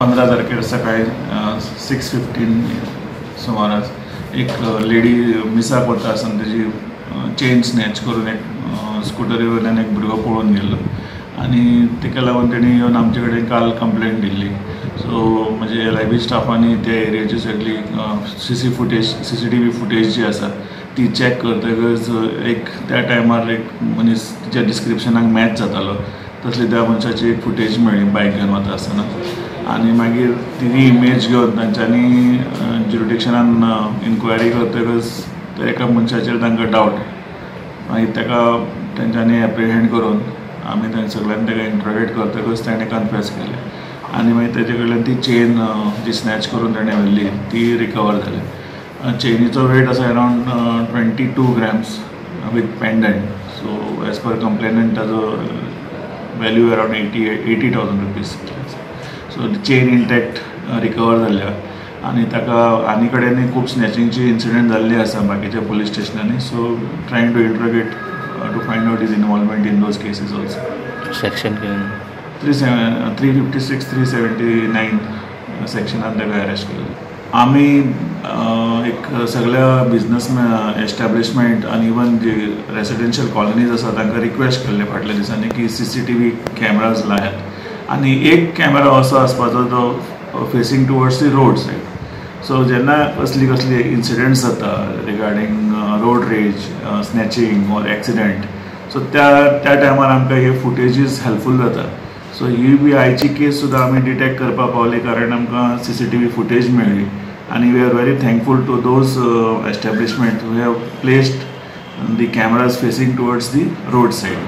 15 तारखेर सकाळी 6:15 सुमारास एक लेडी मिसाक वता आसतना तेजी चेन स्नॅच करून एक स्कुटरी वयल्यान एक भुरगो पळून गेल्लो आनी तेका लागून तेणी येवन आमचे कडेन काल कंप्लेन दिल्ली. सो म्हणजे LIB स्टाफांनी त्या एरियाची सगळी CCTV footage जी आसा ती चॅक करतकच एक त्या टायमार एक मनीस तिच्या डिस्क्रिप्शनाक मॅच जातालो तसली त्या मनशाची एक फुटेज मेळ्ळी बायक घेवन वता आसतना आनी मागीर ती इमेज घेवन तांच्यांनी ज्युरिडिक्शनान इन्क्वायरी करतकच त्या एका मनशाचेर तांकां डावट, मागीर ताका तेंच्यांनी एप्रिहेंड करून आमी थंय सगळ्यांनी ताका इंट्रोगेट करतकच ताणें कन्फेस केलें आनी मागीर तेजे कडल्यान ती चेन जी स्नॅच करून ताणें व्हेल्ली ती रिकवर जाली. चेनीचो वेट आसा around 22 grams with pendant. So as per complainant ताजो value around 80,000 rupees. So chain intact recover जाल्ल्या आनी ताका आनी कडेनूय खूब स्नॅचिंगची इन्सिडंट जाल्ली आसा बाकीच्या police स्टेशनांनी. So trying to interrogate to find out his involvement in those cases also. Section 356, 379 सेक्शनान ताका अरेस्ट केल्लो. आमी एक सगळ्या बिजनस एस्टॅब्लिशमेंट आनी इवन जे रेसिडेन्शियल कॉलनीज आसा तांकां रिक्वेस्ट केल्ले फाटल्या दिसांनी की CCTV cameras लायात आनी एक कॅमेरा असो आसपाचो तो facing towards the road side. So जेन्ना कसली कसली इन्सिडंट्स जाता regarding road rage, snatching or accident, so त्या त्या टायमार आमकां हे फुटेजीस हेल्पफूल जाता. सो ही बी आयची केस सुद्दां आमी डिटेक्ट करपाक पावले कारण आमकां CCTV footage मेळ्ळी आनी we are very thankful to those establishment who have placed the cameras facing towards the road side.